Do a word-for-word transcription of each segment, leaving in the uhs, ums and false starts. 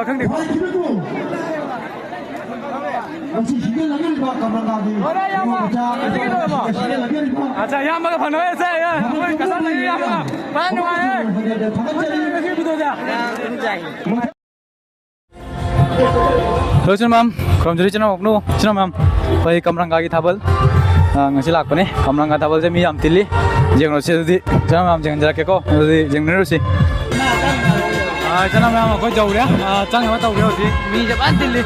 ꯈꯪꯗꯦ꯫ ꯉꯁꯤ ꯍꯤꯡꯒꯠꯂꯛꯂꯤꯕ ꯀꯝꯔꯪꯒꯥꯒꯤ ꯏꯃꯥ ꯃꯆꯥ ꯍꯤꯡꯒꯠꯂꯛꯂꯤꯕ ꯑꯠꯆꯥ, ꯏꯌꯥꯝꯕꯒ ꯐꯪꯅꯔꯦ, ꯁꯦ, ꯑꯩꯈꯣꯏ ꯀꯁꯥꯔꯗꯒꯤ ꯏꯌꯥꯝꯕꯒ ꯐꯖꯅ ꯅꯨꯡꯉꯥꯏꯔꯦ꯫ ꯊꯥꯒꯠꯆꯔꯤ꯫ ꯉꯁꯤ ꯚꯤꯗꯤꯑꯣꯁꯦ꯫ ꯍꯜꯂꯣ, ꯏꯆꯤꯟ ꯃꯌꯥꯝ, ꯈꯨꯔꯨꯝꯖꯔꯤ, ꯏꯆꯤꯟ ꯏꯅꯥꯎ, ꯏꯆꯤꯟ ꯏꯅꯥꯎ ꯃꯌꯥꯝ꯫ ꯑꯩꯈꯣꯏ ꯀꯝꯔꯪꯒꯥꯒꯤ ꯊꯥꯕꯜ, ꯑ, ꯉꯁꯤ ꯂꯥꯛꯄꯅꯦ꯫ ꯀꯝꯔꯪꯒꯥ ꯊꯥꯕꯜꯁꯦ ꯃꯤ ꯌꯥꯝ ꯇꯤꯜꯂꯤ꯫ ꯌꯦꯡꯉꯨꯔꯁꯤ ꯑꯗꯨꯗꯤ, ꯏꯆꯤꯟ ꯏꯅꯥꯎ ꯃꯌꯥꯝ ꯌꯦꯡꯍꯟꯖꯔꯛꯀꯦꯀꯣ꯫ ꯑꯗꯨꯗꯤ ꯌꯦꯡꯃꯤꯟꯅꯔꯨꯁꯤ꯫ ꯑ, ꯏꯆꯤꯟ ꯏꯅꯥꯎ ꯃꯌꯥꯝ, ꯑꯩꯈꯣꯏ ꯌꯧꯔꯦ꯫ ꯑ, ꯆꯪꯅꯕ ꯇꯧꯒꯦ ꯍꯧꯖꯤꯛ꯫ ꯃꯤꯁꯦ ꯐꯖꯅ ꯇꯤꯜꯂꯤ꯫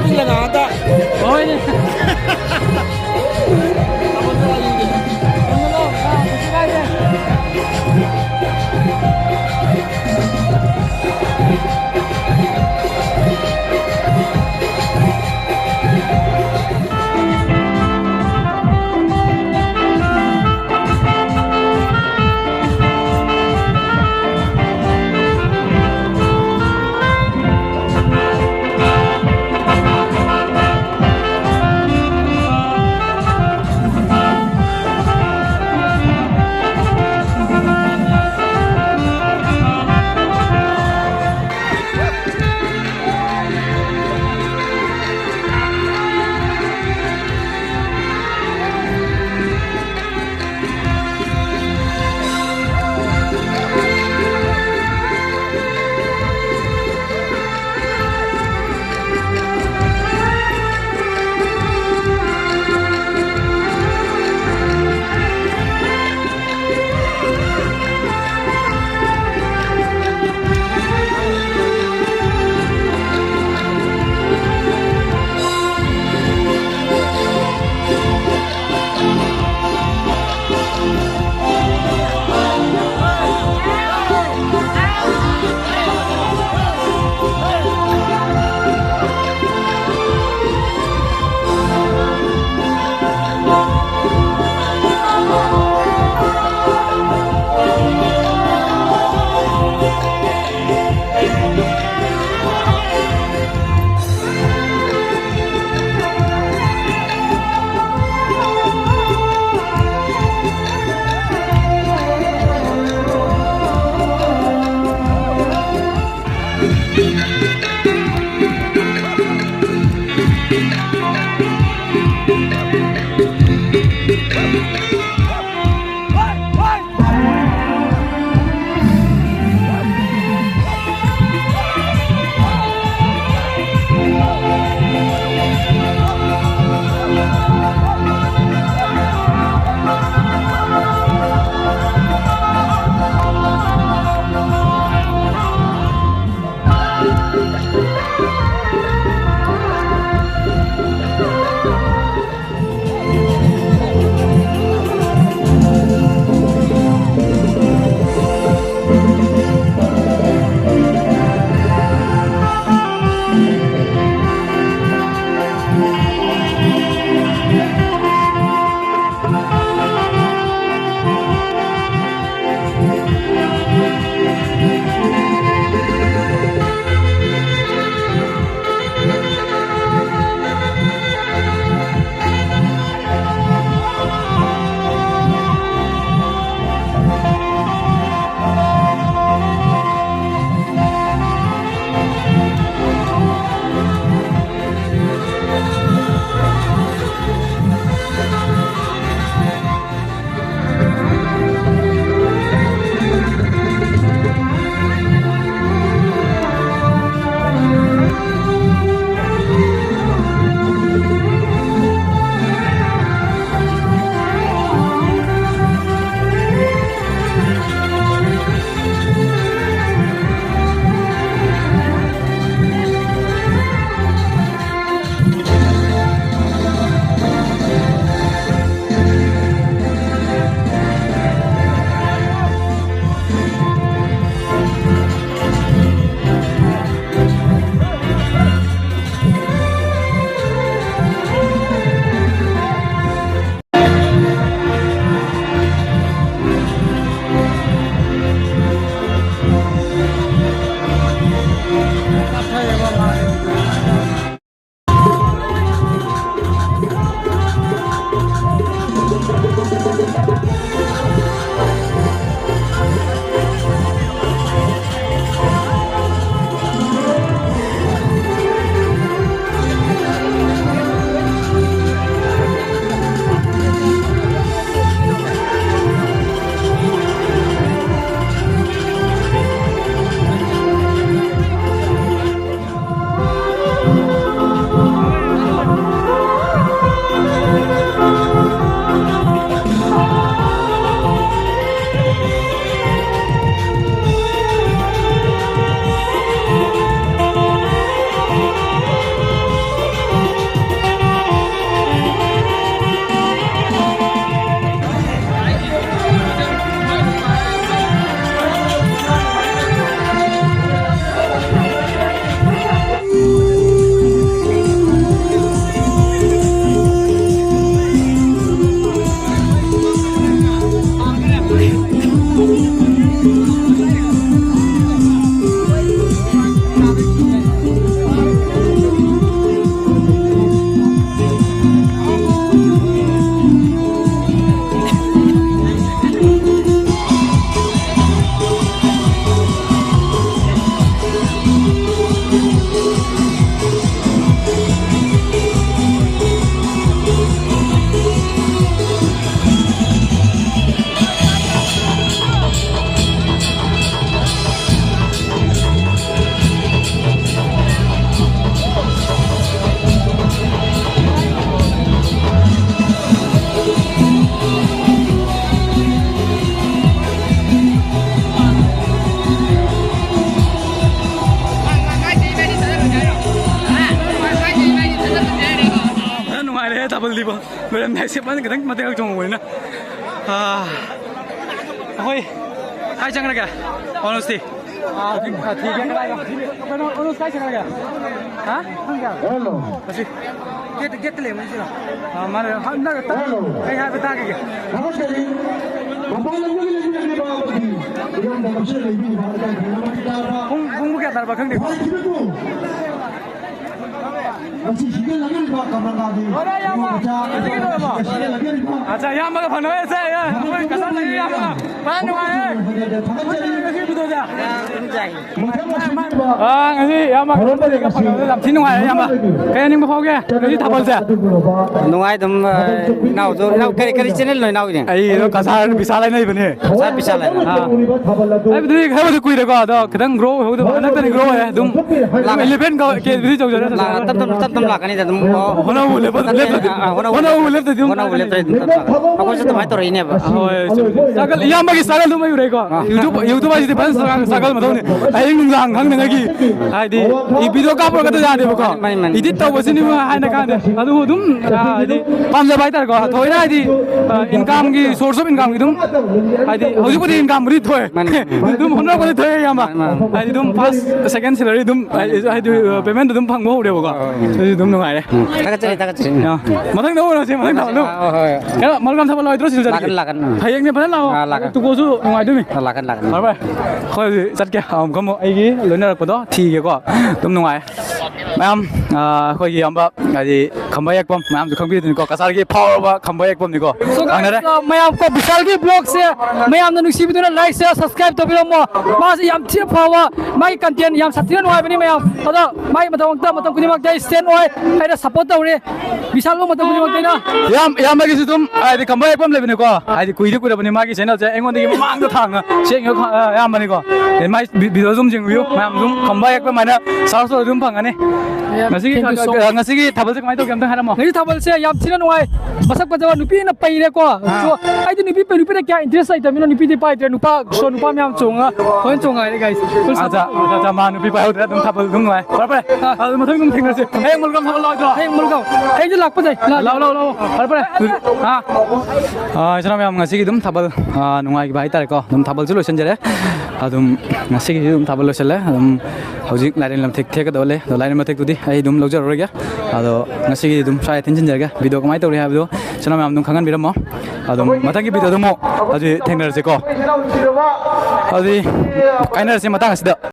ꯂꯪꯉꯛꯑꯗ꯫ ꯍꯣꯏꯅꯦ꯫ ꯐꯖꯅ ꯅꯨꯡꯉꯥꯏꯔꯦ ꯊꯥꯕꯜ ꯂꯤꯕ ꯂꯣꯏꯔꯝꯗꯥꯏꯁꯦ ꯐꯖꯅ ꯈꯤꯇꯪ ꯃꯇꯦꯛ ꯆꯣꯡꯍꯧꯕꯅꯤꯅ꯫ ꯑꯥ, ꯑꯩꯈꯣꯏ ꯀꯥꯏ ꯆꯪꯈ꯭ꯔꯒꯦ? ꯑꯣꯅꯣꯁꯇꯤ? ꯑꯥ, ꯊꯤ-, ꯑꯥ, ꯊꯤꯒꯦ꯫ ꯀꯩꯅꯣ, ꯑꯣꯅꯣꯁ ꯀꯥꯏ ꯆꯪꯈ꯭ꯔꯒꯦ? ꯍꯥ? ꯈꯪꯗꯦ꯫ ꯍꯦꯜꯂꯣ꯫ ꯑꯁꯤ꯫ ꯒꯦꯠꯇ, ꯒꯦꯠꯇ ꯂꯩꯕꯅꯤ ꯁꯤꯔꯣ? ꯑꯥ, ꯃꯥꯅꯦ꯫ ꯍꯥ, ꯅꯪ ꯇ-, ꯍꯦꯜꯂꯣ꯫ ꯀꯩ ꯍꯥꯏꯕ ꯇꯥꯈꯤꯒꯦ? ꯊꯥꯒꯠꯆꯔꯤ꯫ ꯃꯄꯥꯟ ꯂꯝꯗꯒꯤ ꯂꯩꯕꯤꯔꯛꯂꯤꯕ ꯑꯃꯗꯤ ꯏꯔꯝꯗꯝ ꯑꯁꯤꯗ ꯂꯩꯕꯤꯔꯤꯕ ꯂꯩꯀꯥꯏ ꯈꯨꯗꯤꯡꯃꯛꯀꯤ ꯇꯥꯕ ꯄꯨꯡ, ꯄꯨꯡ ꯀꯌꯥ ꯇꯥꯔꯕ ꯈꯪꯗꯦꯀꯣ꯫ ꯃꯁꯤ ꯁꯤꯒꯠꯂꯒꯅꯤꯕ ꯀꯃꯂꯥꯒꯤ ꯃꯆꯥ ꯁꯤꯒꯠꯂꯒꯅꯤꯕ꯫ ꯑꯠꯆꯥ, ꯏꯌꯥꯝꯕꯒ ꯐꯪꯅꯕ ꯆꯠꯁꯦ꯫ ꯑꯩꯈꯣꯏ ꯀꯁꯥꯔꯗꯒꯤ ꯏꯌꯥꯝꯕꯒ ꯐꯖꯅ ꯅꯨꯡꯉꯥꯏꯔꯦ꯫ ꯊꯥꯒꯠꯆꯔꯤ꯫ ꯉꯁꯤ ꯚꯤꯗꯤꯑꯣꯁꯦ꯫ ꯃꯊꯪ ꯑꯁꯤꯒꯨꯝꯕ ꯑꯥ, ꯉꯁꯤ ꯏꯌꯥꯝꯕ ꯊꯧꯔꯝ ꯄꯔꯦꯡ ꯑꯁꯤ ꯐꯪꯅꯕꯁꯦ ꯌꯥꯝ ꯊꯤ ꯅꯨꯡꯉꯥꯏꯔꯦ ꯏꯌꯥꯝꯕ꯫ ꯀꯩ ꯍꯥꯏꯅꯤꯡꯕ ꯐꯥꯎꯒꯦ ꯉꯁꯤ ꯊꯥꯕꯜꯁꯦ? ꯅꯨꯡꯉꯥꯏ ꯑꯗꯨꯝ, ꯑ, ꯏꯅꯥꯎꯁꯨ, ꯏꯅꯥꯎ ꯀꯔꯤ, ꯀꯔꯤ ꯆꯦꯅꯦꯜꯅꯣ ꯏꯅꯥꯎꯒꯤꯗꯤ? ꯑꯩꯗꯣ ꯀꯁꯥꯔ ꯕꯤꯁꯥꯜ ꯍꯥꯏꯅ ꯂꯩꯕꯅꯦ꯫ ꯀꯁꯥꯔ ꯕꯤꯁꯥꯜ ꯍꯥꯏꯅ? ꯑꯥ꯫ ꯑꯩꯕꯨꯗꯤ ꯈꯔꯕꯨꯗꯤ ꯀꯨꯏꯔꯦꯀꯣ, ꯑꯗꯣ ꯈꯤꯇꯪ ꯒ꯭ꯔꯣ ꯑꯣꯏꯍꯧꯗꯕ, ꯍꯟꯗꯛꯇꯅꯤ ꯒ꯭ꯔꯣ ꯑꯣꯏꯔꯦ꯫ ꯑꯗꯨꯝ ꯂꯥꯛ-, ꯏꯂꯦꯚꯦꯟ ꯀꯦ ꯕꯨꯗꯤ ꯌꯧꯖꯔꯦ꯫ ꯂꯥꯛ-, ꯇꯞ ꯇꯞ, ꯇꯞ ꯇꯞ ꯂꯥꯛꯀꯅꯤꯗ ꯑꯗꯨꯝ꯫ ꯑꯣ, ꯍꯣꯠꯅꯕꯕꯨ ꯂꯦꯞꯄ-, ꯂꯦꯞꯇ꯭ꯔꯗꯤ꯫ ꯑꯥ, ꯍꯣꯠꯅꯕꯕꯨ ꯍꯣꯠꯅꯕꯕꯨ ꯂꯦꯞꯇ꯭ꯔꯗꯤ ꯑꯗꯨꯝ ꯍꯣꯠꯅꯕꯕꯨ ꯂꯥꯛꯀꯅꯤ꯫ ꯂꯦꯞꯇ꯭ꯔꯗꯤ ꯑꯗꯨꯝ ꯇꯞ ꯇꯞ ꯂꯥꯛꯀꯅꯤ꯫ ꯑꯩꯈꯣꯏꯁꯨ ꯑꯗꯨꯃꯥꯏꯅ ꯇꯧꯔꯛꯏꯅꯦꯕ꯫ ꯍꯣꯏ, ꯆꯨꯝꯃꯤ꯫ ꯏꯌꯥꯝꯕꯒꯤ ꯏꯁꯇ꯭ꯔꯒꯜꯗꯨ ꯃꯩ ꯎꯔꯦꯀꯣ꯫ ꯑꯥ꯫ YouTube, YouTube ꯍꯥꯏꯁꯤꯗꯤ ꯐꯖꯅ ꯏꯁꯇ꯭ꯔꯒꯜ, ꯏꯁꯇ꯭ꯔꯒꯜ ꯃꯊꯧꯅꯤ꯫ ꯑꯍꯤꯡ ꯅꯨꯡꯗꯥꯡ ꯈꯪꯗꯉꯩꯒꯤ, ꯍꯥꯏꯗꯤ, ꯚꯤꯗꯤꯑꯣ ꯀꯥꯞꯄꯒ ꯌꯥꯗꯦꯕꯀꯣ꯫ ꯃꯥꯅꯤ, ꯃꯥꯅꯤ꯫ ꯏꯗꯤꯠ ꯇꯧꯕꯁꯤꯅꯤ ꯍꯥꯏꯅ ꯀꯥꯟꯗ꯫ ꯑꯗꯨꯕꯨ ꯑꯗꯨꯝ, ꯑ, ꯍꯥꯏꯗꯤ ꯄꯥꯝꯖꯕ ꯍꯥꯏꯇꯥꯔꯦꯀꯣ꯫ ꯊꯑꯣꯏꯅ ꯍꯥꯏꯗꯤ, ꯑ, ꯏꯟꯀꯝꯒꯤ ꯁꯣꯔꯁ ꯑꯣꯐ ꯏꯟꯀꯝꯒꯤ ꯑꯗꯨꯝ, ꯍꯥꯏꯗꯤ ꯍꯧꯖꯤꯛꯄꯨꯗꯤ ꯏꯟꯀꯝꯕꯨꯗꯤ ꯊꯣꯛꯑꯦ꯫ ꯃꯥꯅꯤ, ꯃꯥꯅꯤ꯫ ꯑꯗꯨꯝ ꯍꯣꯠꯅꯕꯗꯤ ꯊꯣꯛꯑꯦ ꯏꯌꯥꯝꯕ꯫ ꯃꯥꯅꯤ, ꯃꯥꯅꯤ꯫ ꯍꯥꯏꯗꯤ ꯑꯗꯨꯝ ꯐꯥꯔꯁ, ꯁꯦꯀꯦꯟ ꯁꯦꯂꯔꯤ ꯑꯗꯨꯝ, ꯍꯥꯏꯗꯤ, ꯍꯥꯏꯗꯤ, ꯑ, ꯄꯦꯃꯦꯟꯗꯨ ꯑꯗꯨꯝ ꯐꯪꯕ ꯍꯧꯔꯦꯕꯀꯣ꯫ ꯍꯣꯏ, ꯍꯣꯏ꯫ ꯑꯗꯨꯗꯤ ꯑꯗꯨꯝ ꯅꯨꯡꯉꯥꯏꯔꯦ꯫ ꯎꯝ꯫ ꯊꯥꯒꯠꯆꯔꯤ, ꯊꯥꯒꯠꯆꯔꯤ꯫ ꯑ, ꯃꯊꯪꯗ ꯎꯔꯁꯦ, ꯃꯊꯪ ꯊꯥꯕꯜꯗꯣ꯫ ꯑ, ꯍꯣꯏ, ꯍꯣꯏ꯫ ꯀꯩꯅꯣ, ꯃꯔꯨꯞ ꯌꯥꯝ ꯊꯥꯕꯜ ꯂꯣꯏꯗ꯭ꯔꯣ ꯁꯤꯗ ꯆꯠꯀꯦ? ꯂꯥꯛꯀꯅꯤ, ꯂꯥꯛꯀꯅꯤ꯫ ꯍꯌꯦꯡꯅꯦ ꯐꯖꯅ ꯂꯥꯛꯑꯣ꯫ ꯑ, ꯂꯥꯛꯀꯅꯤ꯫ ꯇꯨꯀꯣꯁꯨ ꯅꯨꯡꯉꯥꯏꯗꯣꯏꯅꯤ꯫ ꯑ, ꯂꯥꯛꯀꯅꯤ, ꯂꯥꯛꯀꯅꯤ꯫ ꯐꯔꯦ, ꯐꯔꯦ꯫ ꯑꯩꯈꯣꯏ ꯍꯧꯖꯤꯛ ꯆꯠꯀꯦ꯫ ꯑꯃꯨꯛ ꯑꯃꯨꯛ ꯑꯩꯒꯤ ꯂꯣꯏꯅꯔꯛꯄꯗꯣ ꯊꯤꯒꯦꯀꯣ꯫ ꯑꯗꯨꯝ ꯅꯨꯡꯉꯥꯏ꯫ ꯃꯌꯥꯝ, ꯑ, ꯑꯩꯈꯣꯏꯒꯤ ꯏꯌꯥꯝꯕ ꯍꯥꯏꯗꯤ ꯈꯝꯕ ꯌꯦꯛꯄꯝ ꯃꯌꯥꯝꯁꯨ ꯈꯪꯕꯤꯗꯨꯅꯤꯀꯣ, ꯀꯁꯥꯔꯒꯤ ꯐꯥꯎꯔꯕ ꯈꯝꯕ ꯌꯦꯛꯄꯝꯅꯤꯀꯣ꯫ So, guys, ꯈꯪꯅꯔꯦ꯫ ꯑ, ꯃꯌꯥꯝ ꯀꯣ, ꯕꯤꯁꯥꯜꯒꯤ vlogꯁꯦ ꯃꯌꯥꯝꯅ ꯅꯨꯡꯁꯤꯕꯤꯗꯨꯅ like, share, subscribe ꯇꯧꯕꯤꯔꯝꯃꯣ꯫ ꯃꯥꯁꯦ ꯌꯥꯝ ꯊꯤꯅ ꯐꯕ, ꯃꯥꯒꯤ content ꯌꯥꯝ ꯁꯥꯊꯤꯅ ꯅꯨꯡꯉꯥꯏꯕꯅꯤ ꯃꯌꯥꯝ꯫ ꯑꯗꯣ ꯃꯥꯒꯤ ꯃꯇꯝ ꯈꯨꯗꯤꯡꯃꯛꯇ ꯑꯩ stand ꯑꯣꯏ, ꯑꯩꯅ support ꯇꯧꯔꯤ꯫ ꯕꯤꯁꯥꯜꯕꯨ ꯃꯇꯝ ꯈꯨꯗꯤꯡꯃꯛꯇ ꯑꯩꯅ ꯏꯌꯥꯝ-, ꯏꯌꯥꯝꯕꯒꯤꯁꯨ ꯑꯗꯨꯝ ꯍꯥꯏꯗꯤ ꯈꯝꯕ ꯌꯦꯛꯄꯝ ꯂꯩꯕꯅꯤꯀꯣ, ꯍꯥꯏꯗꯤ ꯀꯨꯏꯗꯤ ꯀꯨꯏꯔꯕꯅꯤ ꯃꯥꯒꯤ channelꯁꯦ, ꯑꯩꯉꯣꯟꯗꯒꯤ ꯃꯃꯥꯡꯗ ꯊꯥꯡꯅ ꯁꯦꯡꯉꯤꯕ ꯈ-, ꯑ, ꯑꯌꯥꯝꯕꯅꯤꯀꯣ꯫ ꯑꯦ, ꯃꯥꯏ ꯚꯤ-, videoꯁꯨ ꯑꯗꯨꯝ ꯌꯦꯡꯕꯤꯌꯨ ꯃꯌꯥꯝ, ꯑꯗꯨꯝ ꯈꯝꯕ ꯌꯦꯛꯄ ꯑꯗꯨꯃꯥꯏꯅ search ꯇꯧꯔ ꯑꯗꯨꯝ ꯐꯪꯒꯅꯤ꯫ Yeah, ꯉꯁꯤꯒꯤ thank you so ꯈ-, much꯫ ꯉꯁꯤꯒꯤ ꯊꯥꯕꯜꯁꯦ ꯀꯃꯥꯏꯅ ꯇꯧꯒꯦ ꯑꯝꯇ ꯍꯥꯏꯔꯝꯃꯣ? ꯉꯁꯤ ꯊꯥꯕꯜꯁꯦ ꯌꯥꯝ ꯊꯤꯅ ꯅꯨꯡꯉꯥꯏ, ꯃꯁꯛ ꯐꯖꯕ ꯅꯨꯄꯤꯅ ꯄꯩꯔꯦꯀꯣ꯫ ꯑꯥ꯫ So, ꯑꯩꯗꯤ ꯅꯨꯄꯤ ꯄꯩ-, ꯅꯨꯄꯤꯅ ꯀꯌꯥ interest ꯂꯩꯇꯕꯅꯤꯅ ꯅꯨꯄꯤꯗꯤ ꯄꯥꯏꯗ꯭ꯔꯦ, ꯅꯨꯄꯥ, so ꯅꯨꯄꯥ ꯃꯌꯥꯝ ꯆꯣꯡꯉ ꯂꯣꯏꯅ ꯆꯣꯡꯉꯥꯏꯔꯦ guys꯫ Full ꯑꯠꯆꯥ, support꯫ ꯑꯠꯆꯥ, ꯑꯠꯆꯥ, ꯃꯥ ꯅꯨꯄꯤ ꯄꯥꯏꯍꯧꯗ꯭ꯔꯦ, ꯑꯗꯨꯝ ꯊꯥꯕꯜ ꯑꯗꯨꯝ ꯅꯨꯡꯉꯥꯏ꯫ ꯐꯔꯦ, ꯐꯔꯦ꯫ ꯑꯥ꯫ ꯑꯗꯨ ꯃꯊꯪ ꯑꯗꯨꯝ ꯊꯦꯡꯅꯁꯤ꯫ ꯍꯌꯦꯡ ꯃꯨꯜꯒꯝ ꯊꯥꯕꯜ ꯂꯥꯛꯑꯣꯏꯗ꯭ꯔꯣ? ꯍꯌꯦꯡ ꯃꯨꯜꯒꯝ꯫ ꯍꯌꯦꯡꯁꯨ ꯂꯥꯛꯄ ꯌꯥꯏ꯫ ꯂꯥꯛꯑꯣ꯫ ꯂꯥꯛꯑꯣ, ꯂꯥꯛꯑꯣ, ꯂꯥꯛꯑꯣ꯫ ꯐꯔꯦ, ꯐꯔꯦ꯫ ꯑꯗꯨꯗꯤ, ꯑꯥ꯫ ꯑꯥ, ꯏꯆꯤꯟ ꯏꯅꯥꯎ ꯃꯌꯥꯝ ꯉꯁꯤꯒꯤ ꯑꯗꯨꯝ ꯊꯥꯕꯜ, ꯑꯥ, ꯅꯨꯡꯉꯥꯏꯈꯤꯕ ꯍꯥꯏꯇꯥꯔꯦꯀꯣ꯫ ꯑꯗꯨꯝ ꯊꯥꯕꯜꯁꯨ ꯂꯣꯏꯁꯤꯟꯖꯔꯦ꯫ ꯑꯗꯨꯝ ꯉꯁꯤꯒꯤꯗꯤ ꯑꯗꯨꯝ ꯊꯥꯕꯜ ꯂꯣꯏꯁꯤꯜꯂꯦ꯫ ꯑꯗꯨꯝ ꯍꯧꯖꯤꯛ ꯂꯥꯏꯔꯦꯟ ꯂꯝꯊꯦꯛ ꯊꯦꯛꯀꯗꯕ ꯂꯩ꯫ ꯑꯗꯣ ꯂꯥꯏꯔꯦꯟ ꯃꯊꯦꯛꯇꯨꯗꯤ ꯑꯩ ꯑꯗꯨꯝ ꯂꯧꯖꯔꯔꯣꯏꯒꯦ꯫ ꯑꯗꯣ ꯉꯁꯤꯒꯤꯗꯤ ꯑꯗꯨꯝ ꯁ꯭ꯋꯥꯏꯗ ꯊꯤꯟꯖꯤꯟꯖꯔꯒꯦ꯫ Video ꯀꯃꯥꯏꯅ ꯇꯧꯔꯤ ꯍꯥꯏꯕꯗꯣ ꯏꯆꯤꯟ ꯏꯅꯥꯎ ꯃꯌꯥꯝ ꯑꯗꯨꯝ ꯈꯪꯍꯟꯕꯤꯔꯝꯃꯣ꯫ ꯑꯗꯨꯝ ꯃꯊꯪꯒꯤ videoꯗ ꯑꯃꯨꯛ ꯑꯗꯨꯗꯤ ꯊꯦꯡꯅꯔꯁꯤꯀꯣ꯫ ꯑꯗꯨꯗꯤ ꯀꯥꯏꯅꯔꯁꯤ ꯃꯇꯥꯡ ꯑꯁꯤꯗ꯫